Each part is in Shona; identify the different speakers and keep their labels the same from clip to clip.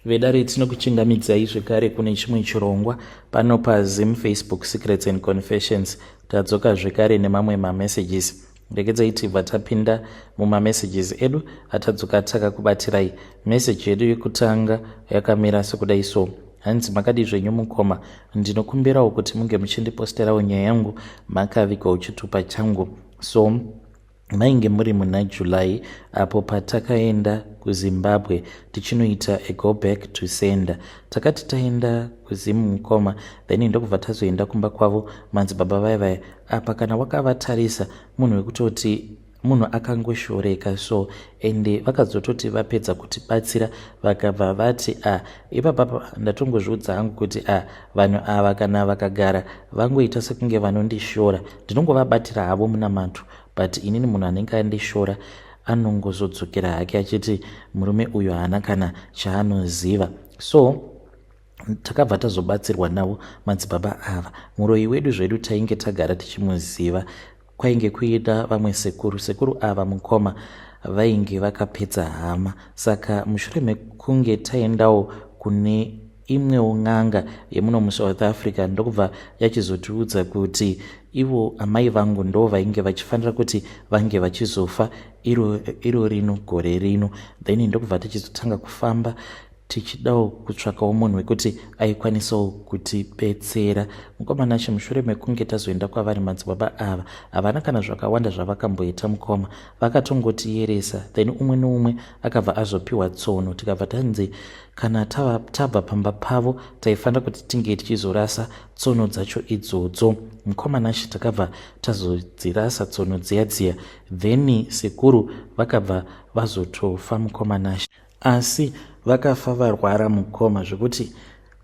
Speaker 1: Vedare tinokuchingamidzai zvekare kune chimwe chirongwa pano paZim Facebook Secrets and Confessions. Tadzoka zvekare nemamwe mamessages. Regedzai tibva tapinda mumamessages edu atadzoka takakubatirai. Message yedu yekutanga yakamira sekudai so. Hanzi makadii zvenyu mukoma, ndinokumbirawo kuti munge muchindiposterawo nyaya yangu makavigawo chitupa changu. So Mainge muri muna July apo patakaenda kuZimbabwe tichinoita a go back to sender. Takati taenda kuZim mukoma then ndokubva tazoenda kumba kwavo madzibaba vaya vaya apa kana wakavatarisa munhu wekutoti munhu akangoshoreka so ende vakazototi vapedza kutibatsira vakabva vati a ah, ipapapa ndatongozviudza hangu kuti a ah, vanhu ava kana vakagara vangoita sekunge vanondishora ndinongovabatira havo munamato but inini munhu anenge andishora anongozodzokera hake achiti murume uyu haana kana chaanoziva so takabva tazobatsirwa navo madzibaba ava muroyi wedu zvedu tainge tagara tichimuziva Kwainge kuida vamwe sekuru, sekuru ava mukoma vainge vakapedza hama saka mushure mekunge taendawo kune imwewo n'anga yemuno muSouth Africa ndokubva yachizotiudza kuti ivo amai vangu ndo vainge vachifanira kuti vange vachizofa iro, iro rino gore rino then ndokubva tichizotanga kufamba tichidawo kutsvakawo munhu wekuti aikwanisawo kutibetsera. Mukoma Nashe mushure mekunge tazoenda kwavari madzibaba ava havana kana zvakawanda zvavakamboita mukoma vakatongotiyeresa then umwe neumwe akabva azopiwa tsono tikabva tanzi kana tabva pamba pavo taifanira kuti tinge tichizorasa tsono dzacho idzodzo mukoma Nashe takabva tazodzirasa tsono dziya dziya then sekuru vakabva vazotofa mukoma Nashe Asi vakafa varwara mukoma zvekuti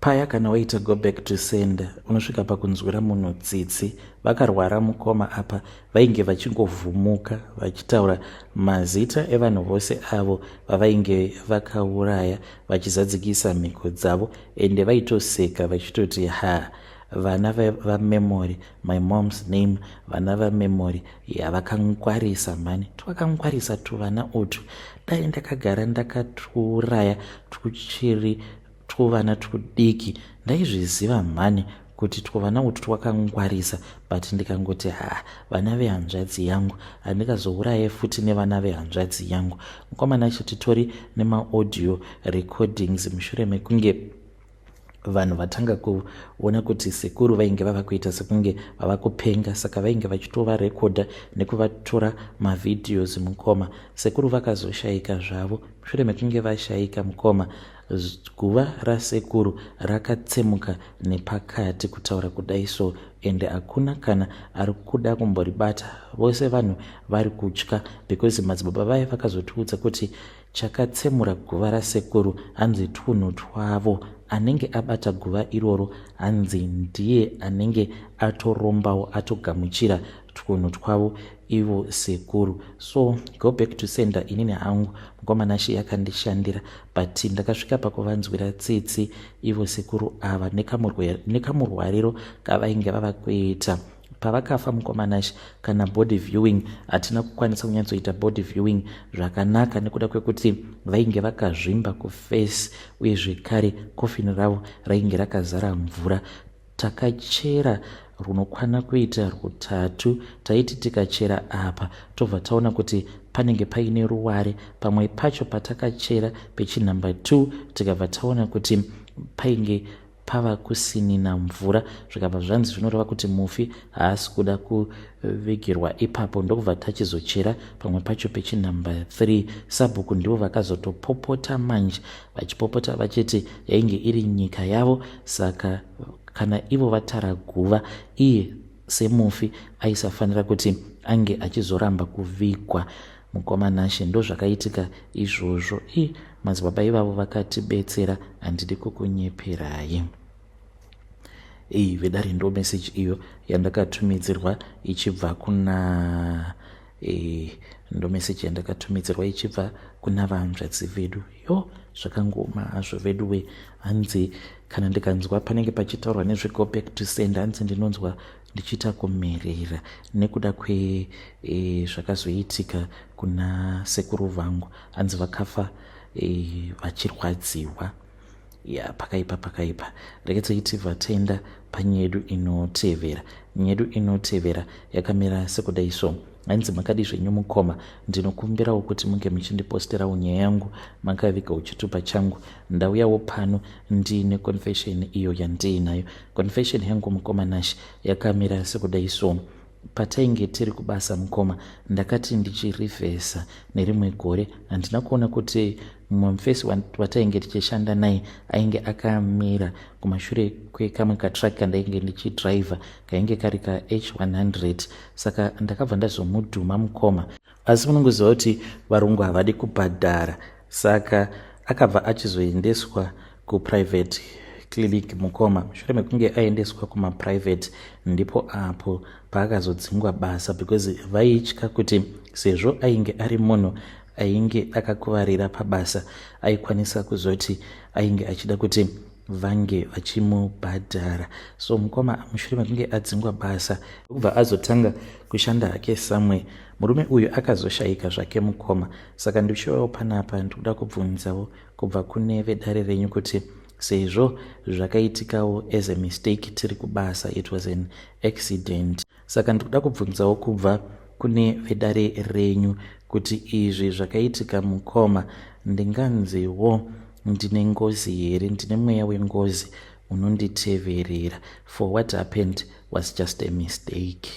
Speaker 1: paya kana waita go back to sender unosvika pakunzwira munhu tsitsi. Vakarwara mukoma apa vainge vachingovhumuka vachitaura mazita evanhu vose avo vavainge vakauraya vachizadzikisa mhiko dzavo ende vaitoseka vachitoti ha vana vamemory my mom's name vana vamemory ya vakangwarisa mhani twakangwarisa tuvana utwu dai ndakagara ndakatwuraya twuchiri twuvana twudiki ndaizviziva mhani kuti twuvana utwu twakangwarisa but ndikangoti ha vana vehanzvadzi yangu handikazouraye futi nevana vehanzvadzi yangu mukomana acho titori nemaaudio recordings mushure mekunge vanhu vatanga kuona kuti sekuru vainge vava kuita sekunge vava kupenga saka vainge vachitovarekodha nekuvatora mavideos mukoma sekuru vakazoshaika zvavo mushure mekunge vashaika mukoma guva rasekuru rakatsemuka nepakati kutaura kudai so ende hakuna kana ari kuda kumboribata vose vanhu vari kutya because madzibaba vaye vakazotiudza kuti Chakatsemura guva rasekuru hanzi twunhu twavo anenge abata guva iroro hanzi ndiye anenge atorombawo atogamuchira twunhu twavo ivo sekuru so go back to sender inini hangu mukoma Nashe yakandishandira but ndakasvika pakuvanzwira tsitsi ivo sekuru ava nekamurwariro kavainge vava kuita Pavakafa mukoma Nash kana body viewing hatina kukwanisa kunyatsoita body viewing zvakanaka nekuda kwekuti vainge vakazvimba kuface uye zvekare coffin ravo rainge rakazara mvura. Takachera runokwana kuita rwutatu taiti tikachera apa tobva taona kuti panenge paine ruware pamwe pacho patakachera pechinumber 2 tikabva taona kuti painge pava kusinina mvura zvikabva zvanzi zvinoreva kuti mufi haasi kuda kuvigirwa ipapo ndokubva tachizochera pamwe pacho pechinumber 3 sabhuku ndivo vakazotopopota manje vachipopota vachiti yainge iri nyika yavo saka kana ivo vatara guva iye semufi aisafanira kuti ange achizoramba kuvigwa Mukoma Nashe ndozvakaitika izvozvo ii madzibaba ivavo vakatibetsera handidi kukunyeperai. Iyi vedare ndo message iyo yandakatumidzirwa ichibva kuna e, ndo message yandakatumidzirwa ichibva kuna vanzvadzi vedu yo zvakangooma hazvo veduwe hanzi kana ndikanzwa panenge pachitaurwa nezve go back to send hanzi ndinonzwa ndichiita kumerera nekuda kwezvakazoitika e, kuna sekuru vangu hanzi vakafa e, vachirwadziwa. Ya, pakaipa, pakaipa. Rekedzai tibva taenda panyedu inotevera. Nyedu inotevera yakamira sekudai so. Hanzi, "Makadi zvenyu mukoma? Ndinokumbirawo kuti munge muchindiposterawo nyaya yangu makavigawo chitupa changu. Ndauyawo pano ndiine confession iyo yandiinayo. Confession yangu, mukoma Nash, yakamira sekudai so. Patainge tiri kubasa, mukoma, ndakati ndichirivhesa nerimwe gore, handina kuona kuti mumwe mufesi watainge tichishanda naye ainge akamira kumashure kwekamwe katruck kandainge ndichidhiraivha, kainge kari kaH100. Saka ndakabva ndazomudhuma, mukoma, asi munongoziva kuti varungu havadi kubhadhara. Saka akabva achizoendeswa kuprivate clinic, mukoma. Mushure mekunge aendeswa kumaprivate, ndipo apo paakazodzingwa basa, because vaitya kuti sezvo ainge ari munhu ainge akakuvarira pabasa, aikwanisa kuzoti ainge achida kuti vange vachimubhadhara. So mukoma, mushure mekunge adzingwa basa, kubva azotanga kushanda hake somewhere. Murume uyu akazoshayika zvake, mukoma. Saka ndichivawo panapa, ndikuda kubvunzawo kubva kune vedare renyu kuti sezvo zvakaitikawo as a mistake tiri kubasa, it was an accident, saka ndikuda kubvunzawo kubva kune vedare renyu kuti izvi zvakaitika, mukoma, ndinganziwo ndine ngozi here? Ndine mweya wengozi unonditeverera? For what happened was just a mistake."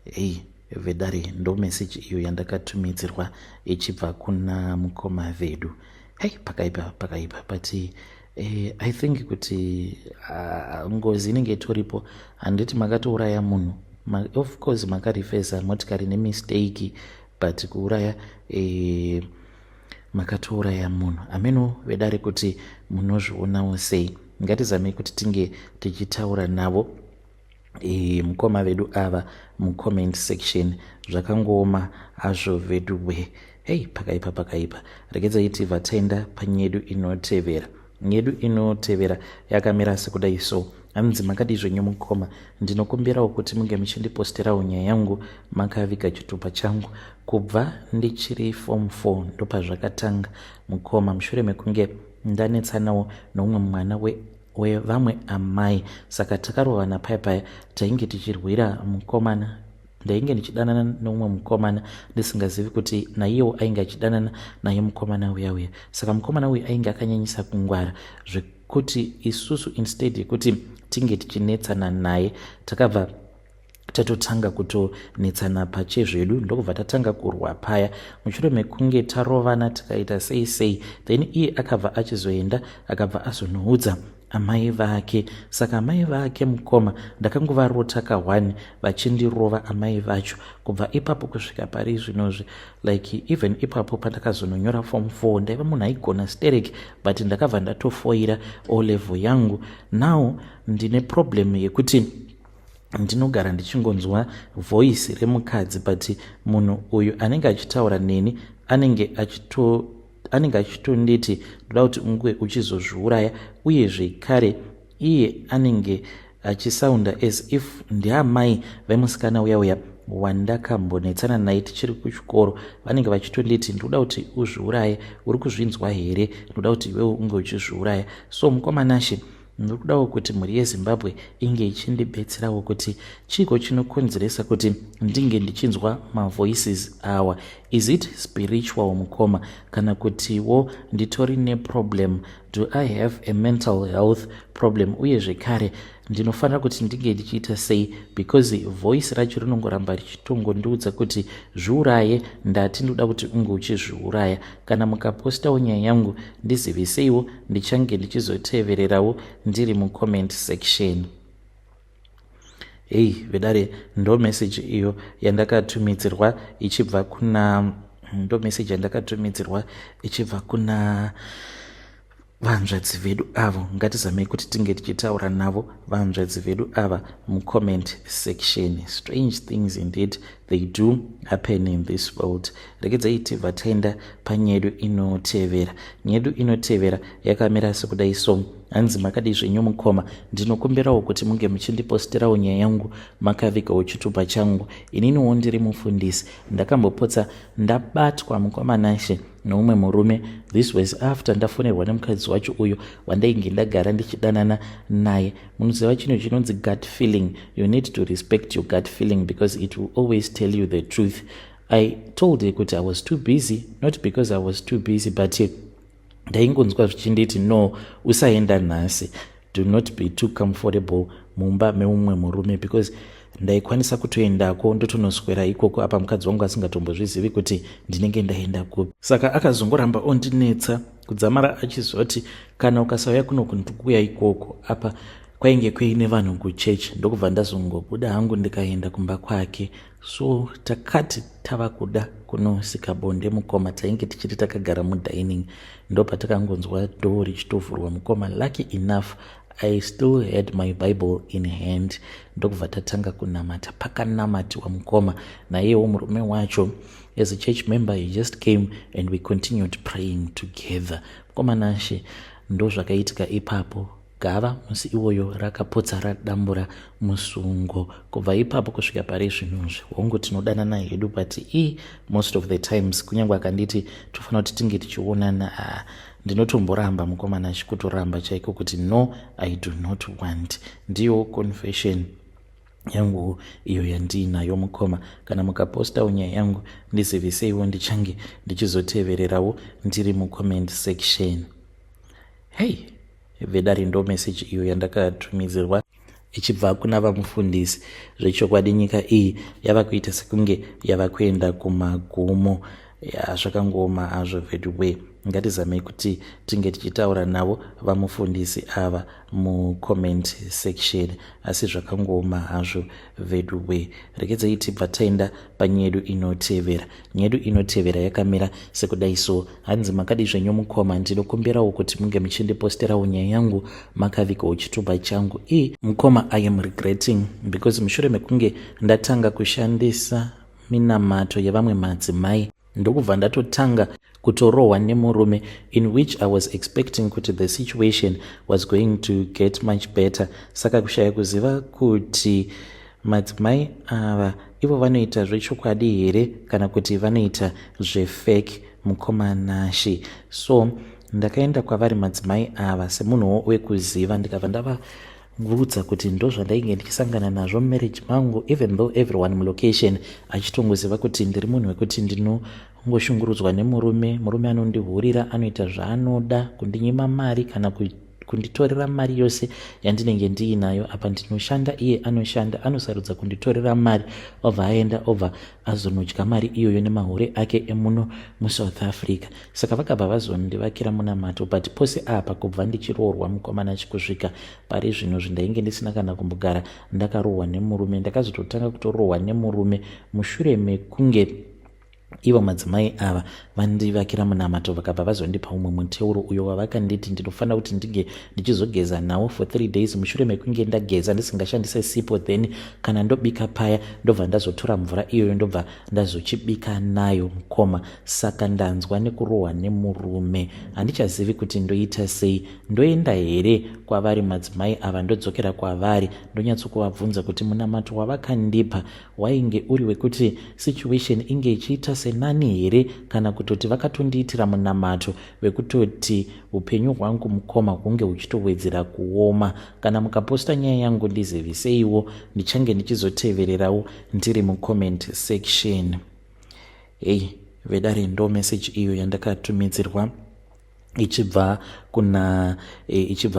Speaker 1: Hei vedare, ndo meseji iyo yandakatumidzirwa ichibva kuna mukoma vedu. Hei, pakaipa, pakaipa. But I think kuti ngozi inenge itoripo. Handiti makatouraya munhu? Of course makarifesa motikari nemistake, but kuuraya, makatouraya munhu. Ameno vedare kuti munozvionawo sei. Ngatizamei kuti tinge tichitaura navo mukoma vedu ava mucomment section. Zvakangooma hazvo vedu we. Hei, pakaipa, pakaipa. Regedzai tibva taenda panyedu inotevera. Nyedu inotevera yakamira sekudai so. Hanzi, "Makadi zvenyu mukoma? Ndinokumbirawo kuti munge muchindiposterawo nyaya yangu makaviga chitupa changu. Kubva ndichiri form 4 ndopazvakatanga, mukoma, mushure mekunge ndanetsanawo noumwe mwana wevamwe amai. Saka takarovana paya paya, tainge tichirwira mukomana. Ndainge ndichidanana neumwe mukomana, ndisingazivi kuti naiyewo ainge achidanana naye mukomana uya uya. Saka mukomana uyu ainge akanyanyisa kungwara zvekuti isusu, instead yekuti tinge tichinetsana naye, takabva tatotanga kutonetsana pachezvedu, ndokubva tatanga kurwa paya. Mushure mekunge tarovana, tikaita sei sei, then iye akabva achizoenda, akabva azonoudza amai vake. Saka amai vake, mukoma, ndakangovarota ka1 vachindirova amai vacho. Kubva ipapo kusvika pari zvinozvi, like even ipapo pandakazononyora form 4, ndaiva munhu aigona sterek, but ndakabva ndatofoira O level yangu. Now ndine problem yekuti ndinogara ndichingonzwa voice remukadzi, but munhu uyu anenge achitaura neni anenge achitonditi ndoda kuti unge uchizozviuraya. Uye zvekare iye anenge achisounda as if ndiamai vemusikana uya uya wandakambonetsana naye tichiri kuchikoro. Vanenge vachitonditi ndinoda kuti uzviuraye, uri kuzvinzwa here? Ndoda kuti iwewo unge uchizviuraya. So mukoma Nashe, ndiri kudawo kuti mhuri yeZimbabwe inge ichindibetserawo kuti chiiko chinokonzeresa kuti ndinge ndichinzwa mavoices awa? Is it spiritual, mukoma, kana kutiwo nditori neproblem? Do I have a mental health problem? Uye zvekare ndinofanira kuti ndinge ndichiita sei? Because voice racho rinongoramba richitongondiudza kuti zviuraye, ndati ndoda kuti unge uchizviuraya. Kana mukapostawo nyaya yangu, ndiziviseiwo, ndichange ndichizotevererawo ndiri mucomment section." Hei vedare, ndo meseji iyo yandakatumidzirwa ichibva kuna, ndo meseji yandakatumidzirwa ichibva kuna vanzvadzi vedu avo. Ngatizamei kuti tinge tichitaura navo vanzvadzi vedu ava mucomment section. Strange things indeed. They do happen in this world. Regedzai tibva taenda panyedu inotevera. Nyedu inotevera yakamira sekudai so. Hanzi, "Makadii zvenyu mukoma? Ndinokumbirawo kuti munge muchindiposterawo nyaya yangu makavigawo chitupa changu. Ininiwo ndiri mufundisi. Ndakambopotsa ndabatwa, mukoma Nashe, neumwe murume. This was after ndafonerwa nemukadzi wacho uyo wandainge ndagara ndichidanana naye. Munoziva chinhu chinonzi gut feeling. You need to respect your gut feeling because it will always tell you the truth. I told her kuti I was too busy, not because I was too busy, but ndaingonzwa zvichinditi, 'No, usaenda nhasi. Do not be too comfortable mumba meumwe murume,' because ndaikwanisa kutoendako ndotonoswera ikoko apa mukadzi wangu asingatombozvizivi kuti ndinenge ndaenda kupi. Saka akazongoramba ondinetsa kudzamara achizoti, 'Kana ukasauya kunoku, ndikuuya ikoko.' Apa kwainge kuine vanhu kuchechi. Ndokubva ndazongobuda hangu ndikaenda kumba kwake. So takati tava kuda kunosika bonde, mukoma, tainge tichiti takagara mudining, ndopatakangonzwa door richitovhurwa, mukoma. Lucky enough, I still had my Bible in hand. Ndokubva tatanga kunamata. Pakanamatiwa, mukoma, naiyewo murume wacho as a church member, he just came and we continued praying together. Mukoma Nashe, ndo zvakaitika ipapo. Gava musi iwoyo rakapotsa radambura musungo. Kubva ipapo kusvika pari zvinozvi, hongu, tinodanana hedu, but i most of the times, kunyange akanditi tofanira kuti tinge tichionana, ndinotomboramba, mukoma Nashe, kutoramba chaiko kuti no, I do not want. Ndiyo confession yangu iyo yandiinayo, mukoma. Kana mukapostawo nyaya yangu, ndiziviseiwo, ndichange ndichizotevererawo ndiri mucomment section." Hei vedare, ndo meseji iyo yandakatumidzirwa ichibva kuna vamufundisi. Zvechokwadi, nyika iyi yava kuita sekunge yava kuenda kumagumo. Zvakangooma hazvo vedway. Ngatizamei kuti tinge tichitaura navo vamufundisi ava mucomment section, asi zvakangooma hazvo vedway. Regedzai tibva taenda panyedu inotevera. Nyedu inotevera yakamira sekudai so. Hanzi, "Makadi zvenyu mukoma? Ndinokumbirawo kuti munge muchindiposterawo nyaya yangu makavigawo chitupa changu. I mukoma, I am regretting because mushure mekunge ndatanga kushandisa minamato yevamwe madzimai, ndokubva ndatotanga kutorohwa nemurume, in which I was expecting kuti the situation was going to get much better. Saka kushaya kuziva kuti madzimai ava ivo vanoita zvechokwadi here kana kuti vanoita zvefake, mukoma Nashe. So ndakaenda kwavari madzimai ava semunhuwo wekuziva, ndikabva ndavaudza kuti ndo zvandainge ndichisangana nazvo mumarriage mangu, even though everyone mulocation achitongoziva kuti ndiri munhu wekuti ndinongoshungurudzwa nemurume. Murume anondihurira, anoita zvaanoda, kundinyima mari kana kunditorera mari yose yandinenge ndiinayo. Apa ndinoshanda, iye anoshanda, anosarudza kunditorera mari, obva aenda, obva azonodya mari iyoyo nemahure ake emuno muSouth Africa. Saka vakabva vazondivakira munamato, but pose apa kubva ndichiroorwa, mukoma Nashe, kusvika pari zvino zvindainge ndisina kana kumbogara ndakarohwa nemurume. Ndakazototanga kutorohwa nemurume mushure mekunge ivo madzimai ava vandivakira munamato, vakabva vazondipa umwe muteuro uyo wavakanditi ndinofanira kuti ndinge ndichizogeza nawo for 3 days. Mushure mekunge ndageza ndisingashandise sipo, then kana ndobika paya, ndobva ndazotora mvura iyoyo, ndobva ndazochibika nayo, mukoma. Saka ndanzwa nekurohwa nemurume. Handichazivi kuti ndoita sei. Ndoenda here kwavari madzimai ava? Ndodzokera kwavari, ndonyatsokuvabvunza kuti munamato wavakandipa wainge uri wekuti situation inge ichiita senani here, kana kutoti vakatondiitira munamato wekutoti upenyu hwangu, mukoma, hunge huchitowedzera kuoma? Kana mukaposta nyaya yangu, ndiziviseiwo, ndichange ndichizotevererawo ndiri mucomment section." Hei vedare, ndo meseji iyo yandakatumidzirwa ichibva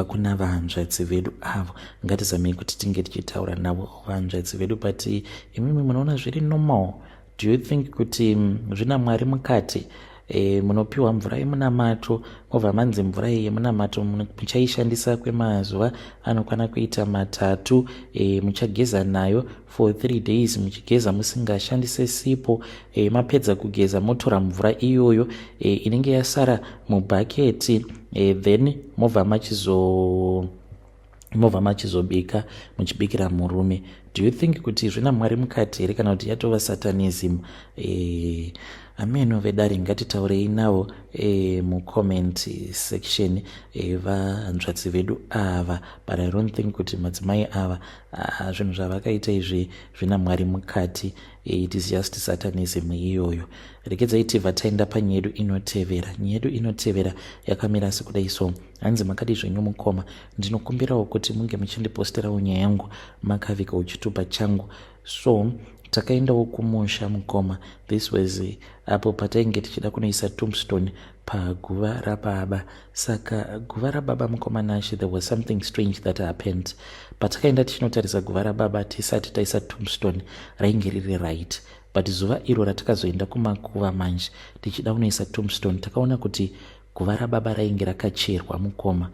Speaker 1: kuna vanzvadzi vedu avo. Ngatizamei kuti tinge tichitaura navo vanzvadzi vedu. But imimi munoona zviri normal? Do you think kuti zvina Mwari mukati? Munopiwa mvura yemunamato, mobva manzi mvura iyi yemunamato muchaishandisa kwemazuva anokwana kuita 3. Muchageza nayo for 3 days, muchigeza musingashandise sipo. Mapedza kugeza, motora mvura iyoyo inenge yasara mubhaketi, then mobva machizobika, muchibikira murume. Do you think kuti zvina Mwari mukati here kana kuti yatova satanism? Ameno vedare, ngatitaurei navo mucomment section, vahanzvadzi vedu ava. But I don't think kuti madzimai ava, zvinhu zvavakaita izvi zvina Mwari mukati. It is just satanism iyoyo. Regedzai tibva taenda panyaya yedu inotevera. Nyaya yedu inotevera yakamira sekudai so. Hanzi, "Makadi zvenyu mukoma? Ndinokumbirawo kuti munge muchindiposterawo nyaya yangu makavigawo chitupa changu. So takaendawo kumusha, mukoma. This was apo patainge tichida kunoisa tombstone paguva rababa. Saka guva rababa, mukoma Nashe, there was something strange that happened. Patakaenda tichinotarisa guva rababa tisati taisa tombstone, rainge riri right, but zuva iro ratakazoenda kumakuva manje tichida kunoisa tombstone, takaona kuti guva rababa rainge rakacherwa, mukoma.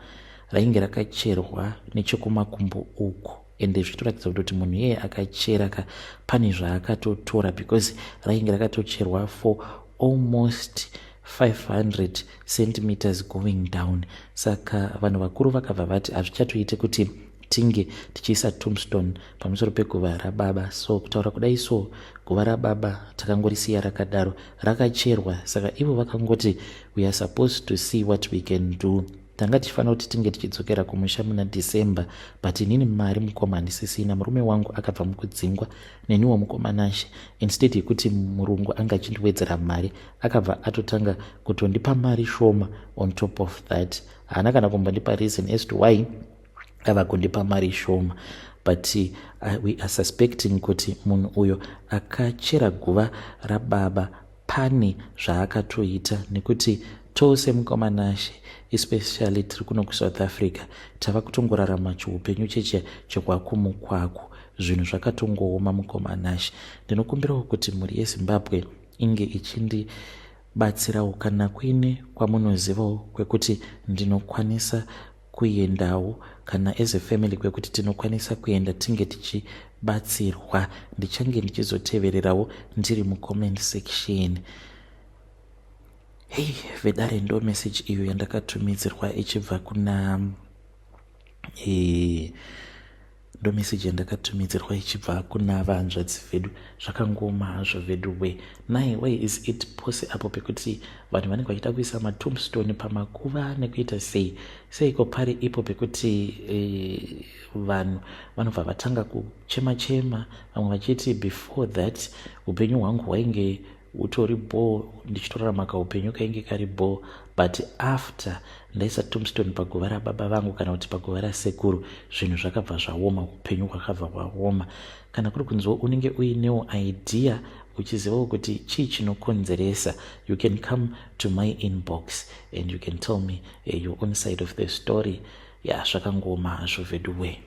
Speaker 1: Rainge rakacherwa nechekumakumbo uku, ende zvichitoratidza kutoti munhu iyeye akachera ka, pane zvaakatotora, because rainge rakatocherwa for almost 500 centimeters going down. Saka vanhu vakuru vakabva vati hazvichatoite kuti tinge tichiisa tombstone pamusoro peguva rababa. So kutaura kudai so, guva rababa takangorisiya rakadaro rakacherwa. Saka ivo vakangoti we are supposed to see what we can do. Tanga tichifanira kuti tinge tichidzokera kumusha muna December, but inini mari, mukoma, handisisina. Murume wangu akabva mukudzingwa. Neniwo, mukoma Nashe, instead yekuti murungu anga achindiwedzera mari, akabva atotanga kutondipa mari shoma. On top of that, haana kana kumbondipa reason as to why ava kundipa mari shoma. But we are suspecting kuti munhu uyo akachera guva rababa pane zvaakatoita, nekuti tose, mukoma Nashe, especially tiri kuno kuSouth Africa, tava kutongorarama chiupenyu cheche chekwakumukwaku. Zvinhu zvakatongooma, mukoma Nashe. Ndinokumbirawo kuti mhuri yeZimbabwe inge ichindibatsirawo kana kuine kwamunozivawo kwekuti ndinokwanisa kuendawo, kana as a family kwekuti tinokwanisa kuenda tinge tichibatsirwa. Ndichange ndichizotevererawo ndiri mucomment section." Hei vedare, ndo message iyo yandakatumidzirwa ichibva kuna ndo message yandakatumidzirwa ichibva kuna vanzvadzi vedu. Zvakangoma hazvo vedu we. Nai, why is it pose apo pekuti vanhu vanenge vachida kuisa matombstone pamakuva nekuita sei seiko, pari ipo pekuti vanhu vanobva vatanga kuchema chema, vamwe vachiti before that upenyu hwangu hwainge utori bo, ndichitorarama kaupenyu kainge kari bo, but after ndaisa tombstone paguva rababa vangu kana kuti paguva rasekuru, zvinhu zvakabva zvaoma, upenyu hwakabva hwaoma? Kana kuri kunziwo unenge uinewo idea, uchizivawo kuti chii chinokonzeresa, you can come to my inbox and you can tell me your own side of the story. Ya, zvakangoma hazvo vedu we.